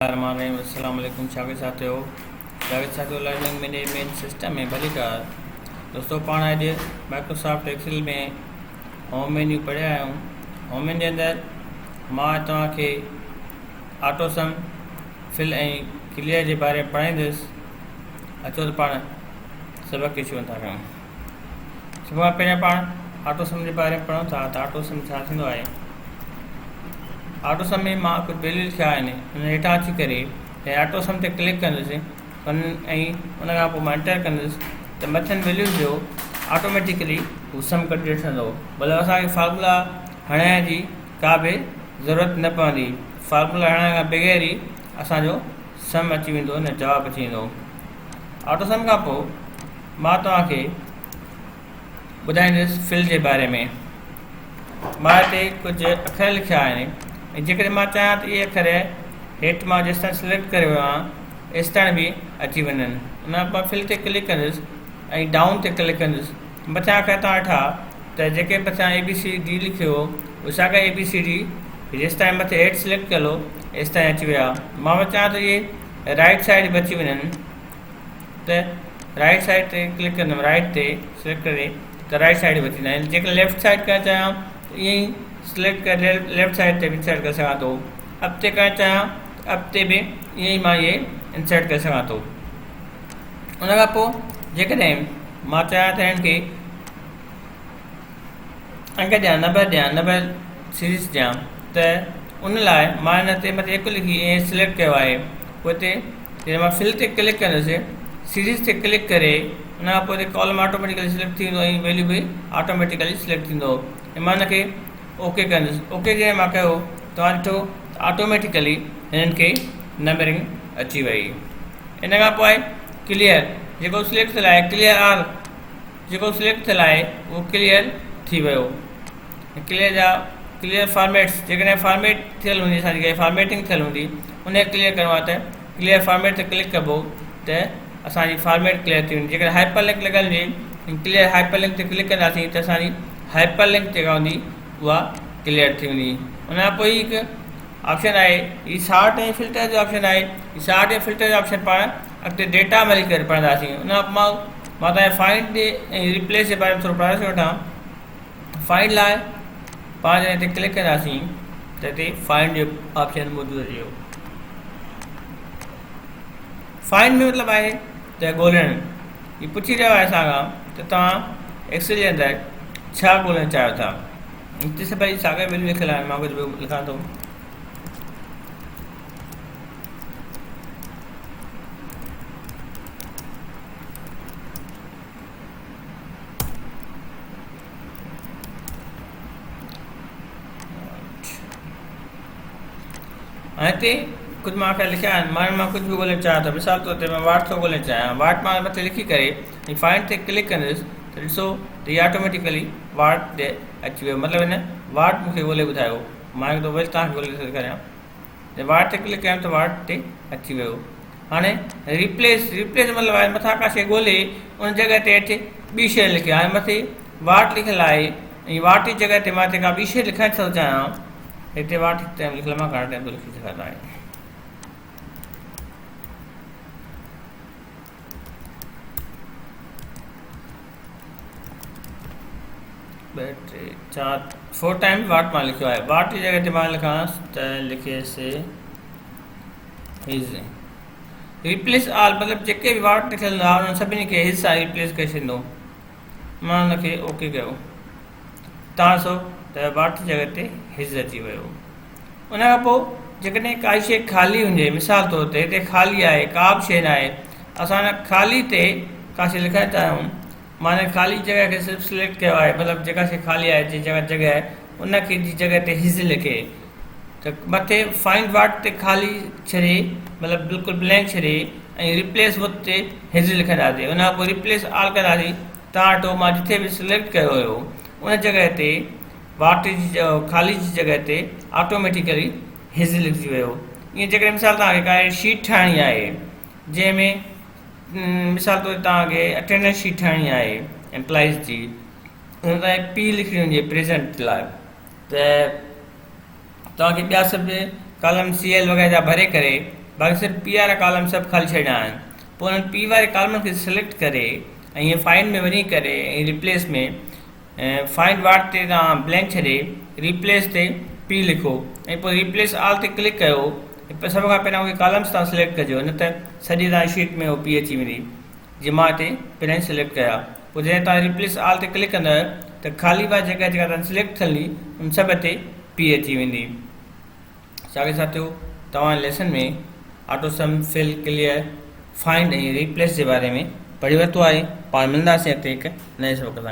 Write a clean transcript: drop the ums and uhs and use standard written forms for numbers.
الرحمٰن الرحيم السلام عليڪم شاگرد ساٿيو شاگرد ساٿيو لرننگ مئنيجمينٽ سسٽم ۾ ڀليڪار دوستو پاڻ اڄ مائڪروسافٽ ايڪسل ۾ هوم مينيو پڙهيا آهيون هوم مينيو جي اندر مان توهان کي آٽو سم فل ۽ ڪليئر جي باري ۾ پڙهائيندس اچو ته پاڻ سبق کي شروع ٿا ڪيون سڀ کان پهريان پاڻ آٽو سم جي باري ۾ پڙهون ٿا ته آٽو سم ڇا ٿيندو آهي. آٽو سم ۾ مان ڪجهه ويليو لکيا آهن ان هيٺان اچي ڪري جڏهن آٽو سم تي ڪلڪ ڪندس ۽ ان کان پوء مان انٽر ڪندس ته مٿين ويليوز جو آٽوميٽيڪلي هو سم ڪڍي وٺندو مطلب اسان کي فارمولا هڻائڻ جي ڪا به ضرورت نه پوندي فارمولا هڻائڻ کان بغير ئي اسان جو سم اچي ويندو نه جواب اچي ويندو آٽو سم کان پوء مان توهان کي ٻڌائيندس فل جي باري ۾ مان هتي ڪجهه اکر لکيا آهن ۽ جيڪڏهن مان چاهيان ته اهي اکر هيٺ مان جيستائين سليڪٽ ڪري ويو آهيان ايستائين به اچي وڃن ان کان پوء فل تي ڪلڪ ڪندس ۽ ڊائون تي ڪلڪ ڪندس مٿيان اکر توهان ڏٺا ته جيڪي مٿيان اي بي سي ڊي لکيو هو اهي ساڳيا اي بي سي ڊي جيستائين مٿي هيٺ سليڪٽ ڪيل هو ايستائين اچي ويا مان چاهيان ته اهي رائٽ سائيڊ به اچي وڃن ته رائٽ سائيڊ تي ڪلڪ ڪندم رائٽ تي سليڪٽ ڪري ته رائٽ سائيڊ به اچي ويندا جيڪڏهن ليفٽ سائيڊ ڪرڻ چاهيان ته ائين ئي سليڪٽ ڪري ليفٽ سائيڊ تي به انسرٽ ڪري سگهان ٿو اپ تي ڪرڻ چاهيان ته اپ تي به ائين ئي مان اهي انسرٽ ڪري سگهان ٿو ان کان پوء جيڪڏهن مان چاهيان ته هنن کي انگ ڏيان نمبر ڏيان نمبر سيريز ڏيان ته ان لاء مان هن تي مٿي هڪ لکي ائين سليڪٽ ڪيو آهي پوء هتي جڏهن مان فل تي ڪلڪ ڪندس سيريز تي ڪلڪ ڪري ان کان پوء هتي ڪالم آٽوميٽيڪلي سليڪٽ ٿي ويندو ۽ ويليو به آٽوميٽيڪلي سليڪٽ ٿيندو ۽ مان هن کي اوڪي ڪندس اوڪي جڏهن مان ڪيو توهان ڏٺو ته آٽوميٽيڪلي هنن کي نمبرنگ اچي وئي ان کان پوء ڪليئر جيڪو سليڪٽ ٿيل آهي ڪليئر آل جيڪو سليڪٽ ٿيل آهي اهو ڪليئر ٿي ويو ڪليئر جا ڪليئر فارميٽس جيڪڏهن فارميٽ ٿيل هوندي اسان جي فارميٽنگ ٿيل هوندي ان کي ڪليئر ڪرڻو آهي ته ڪليئر فارميٽ تي ڪلڪ ڪبو ته اسان جي فارميٽ ڪليئر ٿي ويندي جيڪڏهن هائپر لنڪ لڳل هجي ڪليئر هائپر لنڪ تي ڪلڪ ڪنداسين ته اسان جي هائپر لنڪ جيڪا هوندي اها ڪليئر ٿي ويندي ان کان پوء هڪ آپشن آهي هي سارٽ ۽ فلٽر جو آپشن آهي هي سارٽ ۽ فلٽر جو آپشن پاڻ اڳتي ڊيٽا ۾ هلي ڪري پڙهنداسين ان کان مان مان توهان فائنڊ ۽ ريپليس جي باري ۾ ٿورو پڙهائي ٿو وٺان فائنڊ لاء پاڻ جڏهن هتي ڪلڪ ڪنداسين ته هتي فائنڊ جو آپشن موجود اچي ويو فائنڊ ۾ مطلب آهي ته ڳولڻ هي پڇي رهيو آهي اسان کان ته توهان ايڪسل جي اندر ڇا ڳولڻ چاهيو ٿا هتي سڀئي ساڳيا ويليو لکيل آهن مان ڪجهه ٻيو لکان ٿو ۽ هتي ڪجهه مان اکر لکيا آهن مان مان ڪجهه به ڳولڻ چاهيان ٿو مثال طور تي مان واٽ ٿو ڳولڻ چاهيان واٽ مان مٿي لکي ڪري ۽ فائنڊ تي ڪلڪ ڪندس ته ڏسو ته هي آٽوميٽيڪلي واٽ تي اچي ويو مطلب هن واٽ مون کي ڳولي ٻڌايو مان هڪ دفعو وري توهان کي ڳولي ٿو ڏيکاريان واٽ تي ڪلڪ ڪيم ته واٽ تي اچي ويو هاڻي ريپليس ريپليس جو مطلب آهي مٿان ڪا شيء ڳولي ان جڳهه تي هيٺ ٻي شيء لکي هاڻي مٿي واٽ لکيل آهي ۽ واٽ جي جڳهه تي مان هتي ڪا ٻي شيء لکڻ ٿو چاهيان هتي واٽ هڪ ٽائيم لکيل مان گهڻا ٽائيم ٿو لکي سگهان ٿا ٻه ٽي چار فور ٽائيم واٽ مان لکيو آهي واٽ جي جڳهه تي مان لکانس ته لکيس his replace آل مطلب جيڪي به واٽ لکيل هوندا انهن سڀني کي his سان ريپليس ڪري ڇڏيندو مان ان کي اوڪي ڪيو تان ڏسو ته واٽ جي جڳهه تي his اچي ويو ان کان پوء جيڪڏهن ڪائي شيء خالي هجي مثال طور تي هتي خالي آهي ڪا به شيء نه آهي اسان ان خالي تي ڪا شيء لکڻ چاهيون مان ان خالي جڳهه کي صرف سليڪٽ ڪيو آهي مطلب جيڪا شيء خالي آهي جنهن جڳهه جڳهه آهي ان کي جي جڳهه تي his لکي ته مٿي فائنڊ واٽ تي خالي ڇڏي مطلب بلڪل بلينڪ ڇڏي ۽ ريپليس وٿ تي his لکنداسين ان کان پوء ريپليس آل ڪنداسين تان ڏٺو مان جٿي به سليڪٽ ڪيو هيو ان جڳهه تي واٽ جي خالي جي جڳهه تي آٽوميٽيڪلي his لکجي ويو ائين جيڪڏهن مثال توهان کي ڪا اهڙي شيٽ ٺاهڻي آهي جنهن ۾ مثال طور توهان کي اٽينڊنس شيٽ ٺاهڻي آهي امپلائيز جي ان تان پي لکڻي هجي پريزنٽ لاء ته توهان کي ٻيا سڀ ڪالم سي ايل وغيره جا ڀري ڪري باقي صرف پي وارا ڪالم سڀ خالي ڇڏڻا آهن. پوء انهن پي واري ڪالمن کي سليڪٽ ڪري ۽ هيئن فائنڊ ۾ وڃي ڪري ۽ ريپليس ۾ فائنڊ واٽ تي توهان بلينڪ ڇڏي ريپليس تي پي لکو ۽ پوء ريپليس آل تي ڪلڪ ڪيو ۽ سڀ کان پهريان اهي ڪالمس توهان سليڪٽ ڪجو نه ته سڄي توهان جي شيٽ ۾ اهو پي اچي ويندي جيئن مان هتي پهريان سليڪٽ ڪيا پوء جڏهن توهان ريپليس آل تي ڪلڪ ڪندؤ ته خالي اها جڳهه جيڪا توهان سليڪٽ ٿيل هئي ان سڀ تي پي اچي ويندي. ساڳي ساٿيو توهان lesson ۾ auto sum, fill, clear, find ۽ replace جي باري ۾ پڙهي ورتو آهي. پاڻ ملنداسين اڳتي هڪ نئين سبق سان.